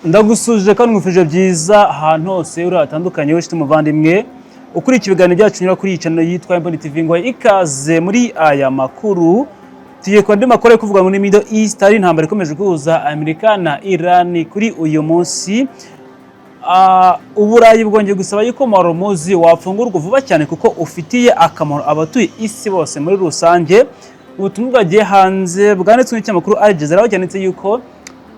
Ndagusuje kandi ngufije byiza ahantu hose uri hatandukanye, wese umuvandimwe ukurikiye ibiganiro byacu nyura kuri iyi channel yitwa Imboni TV, ngo ikaze muri aya makuru. Tugiye ku andi makuru ari kuvuga muri Middle East, hari intambara ikomeje guhuza Amerika na Iran kuri uyu munsi. Uburayi bwongeye gusaba yuko Hormuz wafungurwa vuba cyane kuko ufitiye akamaro abatuye isi bose muri rusange. Ubutumwa bwagiye hanze bwanditswe n'ikinyamakuru Al Jazeera, aho cyanditse yuko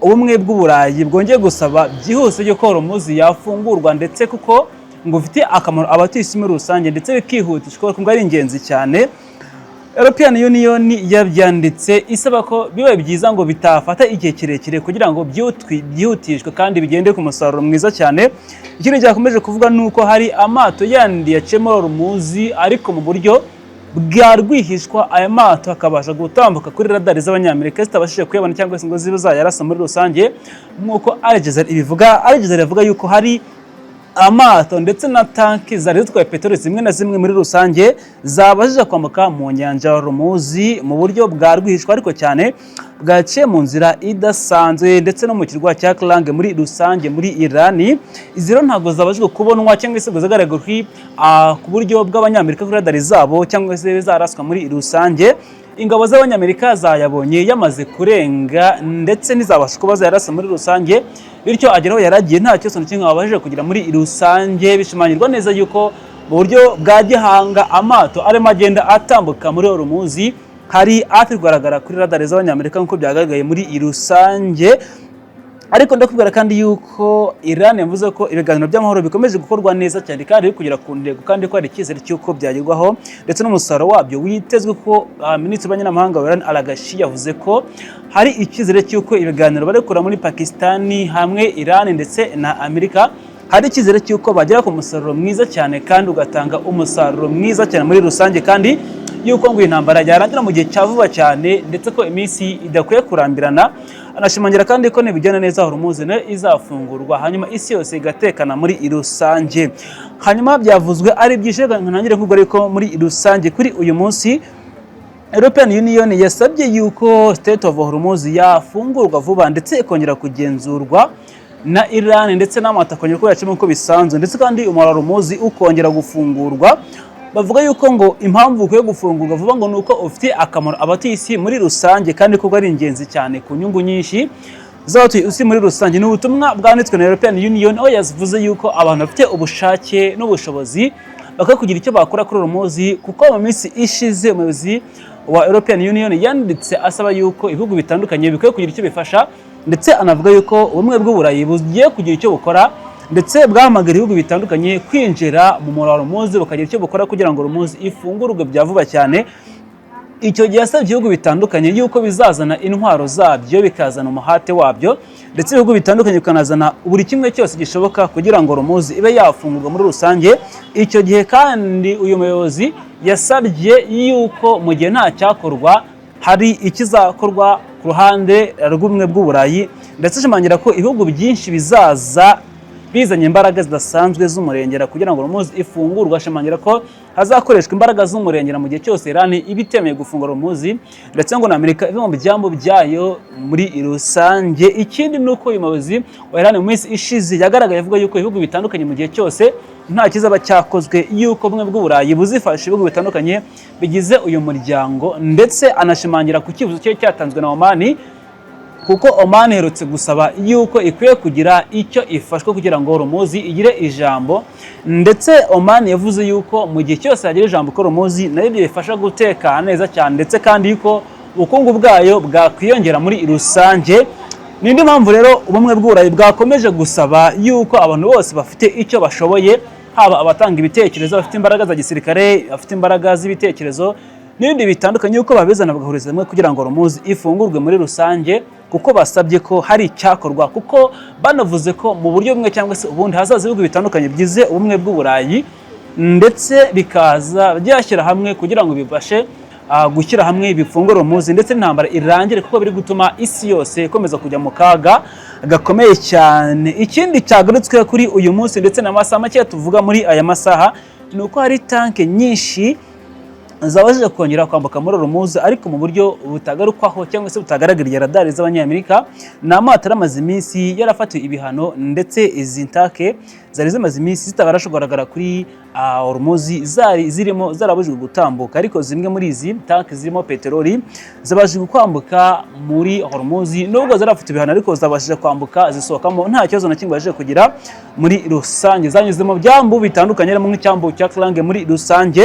Ubumwe bw'Uburayi bwongeye gusaba byihuse yuko Hormuz yafungurwa, ndetse kuko ngo ufitiye akamaro abatuye isi muri rusange, ndetse bikihutishwa kuko ari ingenzi cyane. European Union yabyanditse isaba ko bibaye byiza ngo bitafata igihe kirekire kugira ngo byihutishwe kandi bigende ku musaruro mwiza cyane. Ikindi cyakomeje kuvuga ni uko hari amato yandi yaciye muri Hormuz, ariko mu buryo bwa rwihishwa, aya mato akabasha gutambuka kuri radari z'Abanyamerika zitabashije kuyabona cyangwa se ngo zibe zayarasa muri rusange, nk'uko Al Jazeera ibivuga. Al Jazeera ivuga yuko hari amato ndetse na tanki zari zitwaye peteroli zimwe na zimwe muri rusange zabashije kwambuka mu nyanja ya Hormuz mu buryo bwa rwihishwa, ariko cyane bwaciye mu nzira idasanzwe, ndetse no mu kirwa cya Klang muri rusange muri Irani. Izi rero ntabwo zabashije kubonwa cyangwa se ngo zigaragare ku buryo bw'Abanyamerika kuri radari zabo cyangwa se zaraswa muri rusange. Ingabo z'Abanyamerika zayabonye yamaze kurenga, ndetse ntizabasha kuba zayarasa muri rusange, bityo agera aho yaragiye nta kibazo na kimwe babashije kugira muri rusange. Bishimangirwa neza yuko mu buryo bwa gihanga amato arimo agenda atambuka muri Hormuz, hari atari kugaragara kuri radari z'Abanyamerika nk'uko byagaragaye muri rusange. Ariko ndakubwira kandi yuko Iran yavuze ko ibiganiro by'amahoro bikomeje gukorwa neza cyane kandi biri kugera ku ntego, kandi ko hari icyizere cy'uko byagerwaho ndetse n'umusaruro wabyo witezwe, ko Minisitiri w'Ububanyi n'Amahanga wa Iran, Araghchi, yavuze ko hari icyizere cy'uko ibiganiro bari gukora muri Pakistani hamwe Iran ndetse na Amerika, hari icyizere cy'uko bagera ku musaruro mwiza cyane kandi ugatanga umusaruro mwiza cyane muri rusange, kandi yuko ngo intambara yarangira mu gihe cya vuba cyane, ndetse ko iminsi idakwiye kurambirana. Anashimangira kandi ko nibigenda neza Hormuz nayo izafungurwa, hanyuma isi yose igatekana muri rusange. Hanyuma byavuzwe ari byinshi, reka ntangire kuvuga, ariko muri rusange kuri uyu munsi European Union yasabye yuko Strait of Hormuz yafungurwa vuba ndetse ikongera kugenzurwa na Iran, ndetse n'amato akongera kuba yacamo uko bisanzwe, ndetse kandi umuhora Hormuz ukongera gufungurwa. Bavuga yuko ngo impamvu ukwiye gufungurwa vuba ngo ni uko ufitiye akamaro abatuye isi muri rusange, kandi ko ari ingenzi cyane ku nyungu nyinshi z'abatuye isi muri rusange. Ni ubutumwa bwanditswe na European Union, aho yavuze yuko abantu bafite ubushake n'ubushobozi bakwiye kugira icyo bakora kuri Hormuz, kuko mu minsi ishize umuyobozi wa European Union yanditse asaba yuko ibihugu bitandukanye bikwiye kugira icyo bifasha, ndetse anavuga yuko Ubumwe bw'Uburayi bugiye kugira icyo bukora, ndetse bwahamagara ibihugu bitandukanye kwinjira mu muhora wa Hormuz bukagira icyo bukora kugira ngo Hormuz ifungurwe bya vuba cyane. Icyo gihe yasabye ibihugu bitandukanye yuko bizazana intwaro zabyo, bikazana umuhate wabyo, ndetse ibihugu bitandukanye bikanazana buri kimwe cyose gishoboka kugira ngo Hormuz ibe yafungurwa muri rusange. Icyo gihe kandi uyu muyobozi yasabye yuko mu gihe nta cyakorwa hari ikizakorwa ku ruhande rw'Ubumwe bw'Uburayi, ndetse ashimangira ko ibihugu byinshi bizaza bizanye imbaraga zidasanzwe z'umurengera kugira ngo Hormuz ifungurwe. Ashimangira ko hazakoreshwa imbaraga z'umurengera mu gihe cyose Iran iba itemeye gufungura Hormuz, ndetse ngo na Amerika ive mu byambu byayo muri rusange. Ikindi ni uko uyu muyobozi wa Iran mu minsi ishize yagaragaye avuga yuko ibihugu bitandukanye, mu gihe cyose nta kizaba cyakozwe, yuko Ubumwe bw'Uburayi buzifasha ibihugu bitandukanye bigize uyu muryango, ndetse anashimangira ku cyifuzo cye cyatanzwe na Oman, kuko Oman iherutse gusaba yuko ikwiye kugira icyo ifashwa kugira ngo Hormuz igire ijambo. Ndetse Oman yavuze yuko mu gihe cyose yagira ijambo ko Hormuz nayo ibyo bifasha gutekana neza cyane, ndetse kandi yuko ubukungu bwayo bwakwiyongera muri rusange. N'indi mpamvu rero Ubumwe bw'Uburayi bwakomeje gusaba yuko abantu bose bafite icyo bashoboye, haba abatanga ibitekerezo, bafite imbaraga za gisirikare, bafite imbaraga z'ibitekerezo n'ibindi bitandukanye, yuko babizana bagahuriza hamwe kugira ngo Hormuz ifungurwe muri rusange, kuko basabye ko hari icyakorwa, kuko banavuze ko mu buryo bumwe cyangwa se ubundi hazaza ibihugu bitandukanye bigize Ubumwe bw'Uburayi, ndetse bikaza byashyira hamwe kugira ngo bibashe gushyira hamwe bifungure Hormuz ndetse n'intambara irangire, kuko biri gutuma isi yose ikomeza kujya mu kaga gakomeye cyane. Ikindi cyagarutswe kuri uyu munsi ndetse n'amasaha make tuvuga muri aya masaha ni uko hari tanke nyinshi Zabashije kongera kwambuka muri Hormuz, ariko mu buryo butagarukwaho cyangwa se butagaragariye radari z'Abanyamerika. Ni amato yari amaze iminsi yarafatiwe ibihano, ndetse izi tank zari zimaze iminsi zitabasha kugaragara kuri Hormuz, zari zirimo zarabujijwe gutambuka, ariko zimwe muri izi tank zirimo peteroli zabashije kwambuka muri Hormuz. Nubwo zarafite ibihano, ariko zabashije kwambuka, zisohokamo nta kibazo na kimwe babashije kugira muri rusange. Zanyuze mu byambu bitandukanye, harimo nk'icyambu cya Klang muri rusange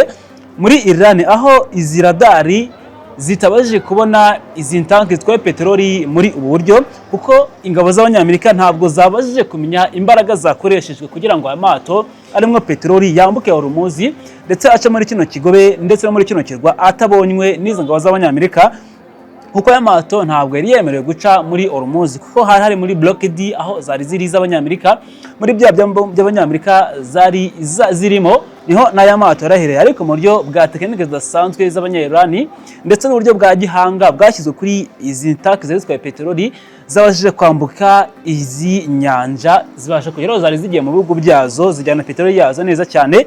muri Iran, aho izi radari zitabashije kubona izi tank zitwaye peteroli muri ubu buryo, kuko ingabo z'Abanyamerika ntabwo zabashije kumenya imbaraga zakoreshejwe kugira ngo aya mato arimo peteroli yambuke Hormuz, ndetse ace muri kino kigobe ndetse no muri kino kirwa atabonywe n'izo ngabo z'Abanyamerika, kuko aya mato ntabwo yari yemerewe guca muri Hormuz, kuko hari hari muri blockade aho zari ziri z'Abanyamerika, muri bya byambu by'Abanyamerika zari zirimo, niho n'aya mato yarahereye. Ariko mu buryo bwa tekinike zidasanzwe z'Abanyayirani ndetse n'uburyo bwa gihanga bwashyizwe kuri izi tank zari zitwaye peteroli, zabashije kwambuka izi nyanja, zibasha kugera aho zari zigiye mu bihugu byazo, zijyana peteroli yazo neza cyane.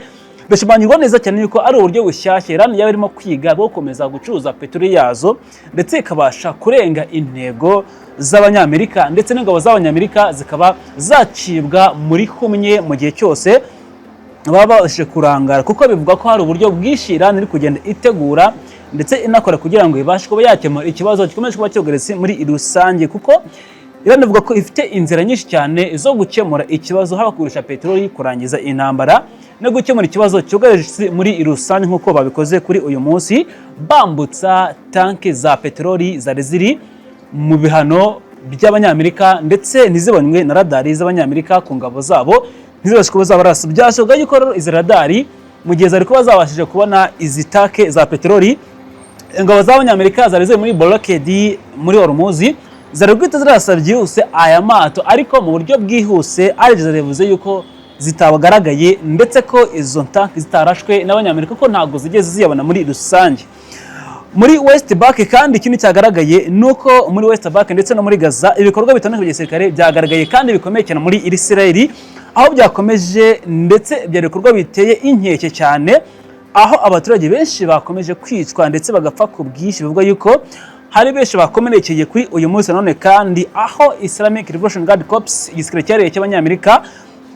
Bishimangirwa neza cyane yuko ari uburyo bushyashya Iran yaba irimo kwiga bwo gukomeza gucuruza peteroli yazo, ndetse ikabasha kurenga intego z'Abanyamerika, ndetse n'ingabo z'Abanyamerika zikaba zacibwa muri humye mu gihe cyose baba babashije kurangara, kuko bivugwa ko hari uburyo bwinshi Iran iri kugenda itegura ndetse inakora kugira ngo ibashe kuba yakemura ikibazo gikomeje kuba cyugarije muri rusange, kuko Iran ivuga ko ifite inzira nyinshi cyane zo gukemura ikibazo, haba kugurisha peteroli, kurangiza intambara no gukemura ikibazo cyugarije isi muri rusange, nk'uko babikoze kuri uyu munsi bambutsa tank za peteroli zari ziri mu bihano by'Abanyamerika, ndetse ntizibonywe na radari z'Abanyamerika ku ngabo zabo, ntizibashe kuba zabarasa. Byashoboka yuko rero izi radari, mu gihe zari kuba zabashije kubona izi tank za peteroli, ingabo z'Abanyamerika zari ziri muri blockade muri Hormuz zari guhita zirasa byihuse aya mato, ariko mu buryo bwihuse Al Jazeera yavuze yuko zitabagaragaye, ndetse ko izo tank zitarashwe n'Abanyamerika, ko ntabwo zigeze ziyabona muri rusange. Muri West Bank kandi, ikindi cyagaragaye ni uko muri West Bank ndetse no muri Gaza ibikorwa bitandukanye bya gisirikare byagaragaye kandi bikomeye cyane muri Israel, aho byakomeje, ndetse byari ibikorwa biteye inkeke cyane, aho abaturage benshi bakomeje kwicwa ndetse bagapfa ku bwinshi. Bivuga yuko hari benshi bakomerekeye kuri uyu munsi nanone kandi, aho Islamic Revolution Guard Corps, igisirikare cyihariye cy'Abanyamerika,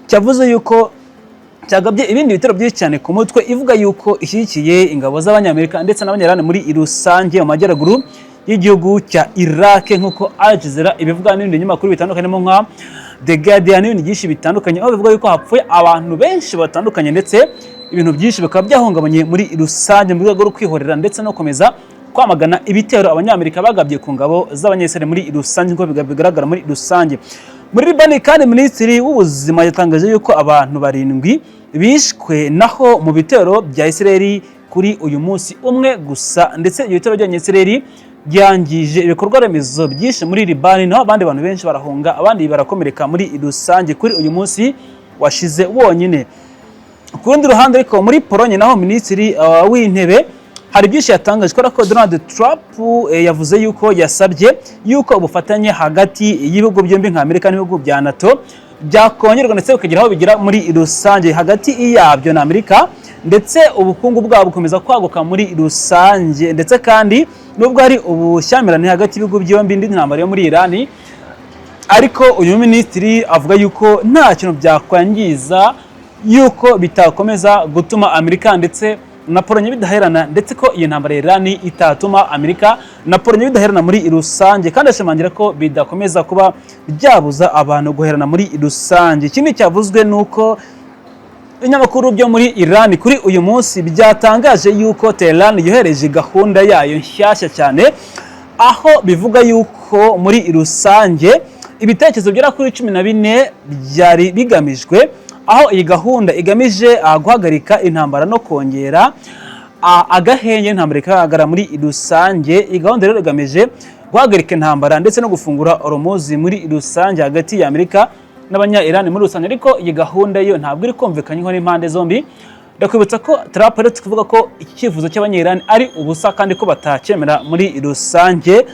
cyavuze yuko cyagabye ibindi bitero byinshi cyane ku mutwe ivuga yuko ishyigikiye ingabo z'Abanyamerika ndetse n'Abanyarwanda muri rusange mu majyaruguru y'igihugu cya Iraq, nk'uko Al Jazeera ibivuga n'ibindi binyamakuru bitandukanye nka The Guardian n'ibindi byinshi bitandukanye, aho bivuga yuko hapfuye abantu benshi batandukanye, ndetse ibintu byinshi bikaba byahungabanye muri rusange mu rwego rwo kwihorera ndetse no gukomeza kwamagana ibitero Abanyamerika bagabye ku ngabo z'Abanyesirayeli muri rusange, nk'uko bigaragara muri rusange. Muri Libani kandi, minisitiri w'ubuzima yatangaje yuko abantu barindwi bishwe naho mu bitero bya Isirayeli kuri uyu munsi umwe gusa, ndetse ibyo bitero bya Isirayeli byangije ibikorwa remezo byinshi muri Libani, naho abandi bantu benshi barahunga, abandi barakomereka muri rusange kuri uyu munsi washize wonyine. Ku rundi ruhande ariko, muri Polonye naho, minisitiri w'intebe hari byinshi yatangaje, kubera ko Donald Trump yavuze yuko yasabye yuko ubufatanye hagati y'ibihugu byombi nka Amerika n'ibihugu bya NATO byakongerwa, ndetse bikagera aho bigera muri rusange hagati yabyo na Amerika, ndetse ubukungu bwabo bukomeza kwaguka muri rusange. Ndetse kandi nubwo hari ubushyamirane hagati y'ibihugu byombi indi ntambara yo muri Irani, ariko uyu minisitiri avuga yuko nta kintu byakwangiza, yuko bitakomeza gutuma Amerika ndetse na Polonye bidaherana, ndetse ko iyi ntambara ya Irani itatuma Amerika na Polonye bidaherana muri rusange, kandi ashimangira ko bidakomeza kuba byabuza abantu guherana muri rusange. Ikindi cyavuzwe ni uko ibinyamakuru byo muri Iran kuri uyu munsi byatangaje yuko Tehran yohereje gahunda yayo nshyashya cyane, aho bivuga yuko muri rusange ibitekerezo bigera kuri 14 byari bigamijwe, aho iyi gahunda igamije guhagarika intambara no kongera agahenge, intambara ikahagarara muri rusange. Iyi gahunda rero igamije guhagarika intambara ndetse no gufungura Hormuz muri rusange hagati ya Amerika n'Abanya-Iran muri rusange, ariko iyi gahunda yo ntabwo iri kumvikanyweho n'impande zombi. Ndakwibutsa ko Trump aherutse kuvuga ko iki cyifuzo cy'Abanya-Iran ari ubusa kandi ko batacyemera muri rusange.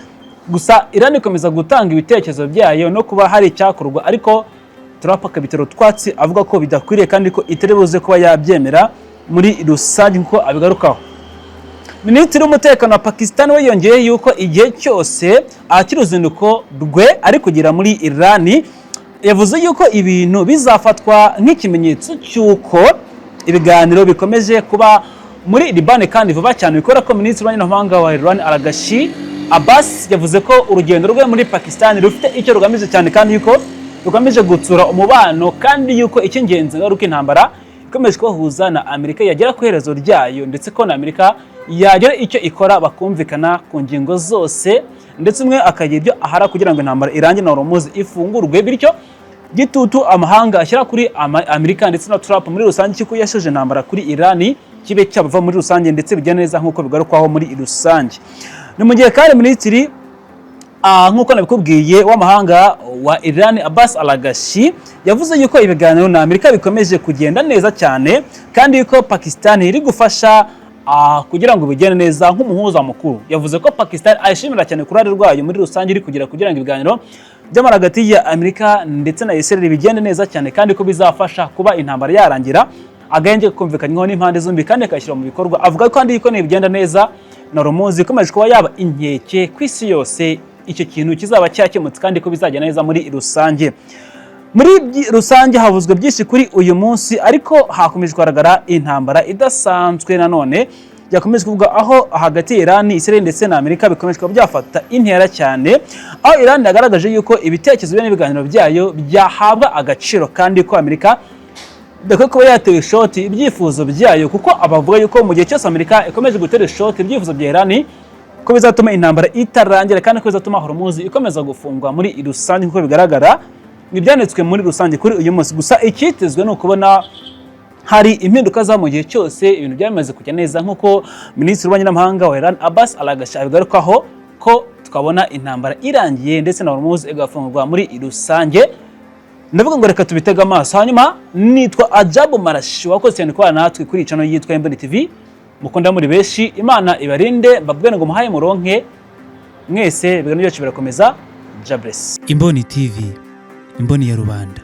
Gusa Iran ikomeza gutanga ibitekerezo byayo no kuba hari icyakorwa, ariko Trump akabitera utwatsi, avuga ko bidakwiriye kandi ko itari buze kuba yabyemera muri rusange, nk'uko abigarukaho. Minisitiri w'umutekano wa Pakistan we yongeye yuko igihe cyose akiri uruzinduko rwe ari kugera muri Iran, yavuze yuko ibintu bizafatwa nk'ikimenyetso cy'uko ibiganiro bikomeje kuba muri Liban kandi vuba cyane, bikora ko Minisitiri w'ububanyi n'amahanga wa Iran, Araghchi Abbas, yavuze ko urugendo rwe muri Pakistan rufite icyo rugamije cyane, kandi yuko rugamije gutsura umubano, kandi yuko icy'ingenzi ari uko intambara ikomeje kubahuza na Amerika yagera ku iherezo ryayo, ndetse ko na Amerika yagira icyo ikora bakumvikana ku ngingo zose, ndetse umwe akagira ibyo ahara kugira ngo intambara irangire na Hormuz ifungurwe. Bityo gitutu amahanga ashyira kuri Amerika ndetse na Trump muri rusange cy'uko yashoje intambara kuri Iran kibe cyabava muri rusange, ndetse bijya neza nk'uko bigarukwaho muri rusange. Ni mu gihe kandi minisitiri, nk'uko nabikubwiye, w'amahanga wa Iran, Abbas Araghchi, yavuze yuko ibiganiro na Amerika bikomeje kugenda neza cyane, kandi yuko Pakistan iri gufasha kugira ngo bigende neza nk'umuhuza mukuru. Yavuze ko Pakistan ayishimira cyane ku ruhare rwayo muri rusange iri kugira ngo ibiganiro by'amara hagati ya Amerika ndetse na Israel bigende neza cyane, kandi ko bizafasha kuba intambara yarangira, agahenge kumvikanywaho n'impande zombi kandi akashyira mu bikorwa. Avuga kandi yuko nibigenda neza na Hormuz ikomeje kuba yaba inkeke ku isi yose, icyo kintu kizaba cyakemutse, kandi ko bizagenda neza muri rusange. Muri rusange havuzwe byinshi kuri uyu munsi, ariko hakomeje kugaragara intambara idasanzwe nanone byakomeje kuvuga aho hagati ya Iran, Israel ndetse na Amerika bikomeje kuba byafata intera cyane, aho Iran yagaragaje yuko ibitekerezo bye n'ibiganiro byayo byahabwa agaciro, kandi ko Amerika idakwiye kuba yatewe ishoti ibyifuzo byayo, kuko abavuga yuko mu gihe cyose Amerika ikomeje gutera ishoti ibyifuzo bya Iran, ko bizatuma intambara itarangira, kandi ko bizatuma Hormuz ikomeza gufungwa muri rusange. Nk'uko bigaragara ibyanditswe muri rusange kuri uyu munsi, gusa icyitezwe ni ukubona hari impinduka za mu gihe cyose ibintu byamaze kujya neza, nk'uko Minisitiri w'ububanyi n'amahanga wa Iran, Abbas Araghchi, abigarukaho, ko twabona intambara irangiye ndetse na Hormuz igafungurwa muri rusange. Ndavuga ngo reka tubitege amaso. Hanyuma nitwa Ajabu Marashi, wakoze cyane kubana natwe kuri channel yitwa Imboni TV mukunda muri benshi. Imana ibarinde, mbabwire ngo muhaye muronke mwese. Ibiganiro byacu birakomeza. Jabless. Imboni TV, imboni ya rubanda.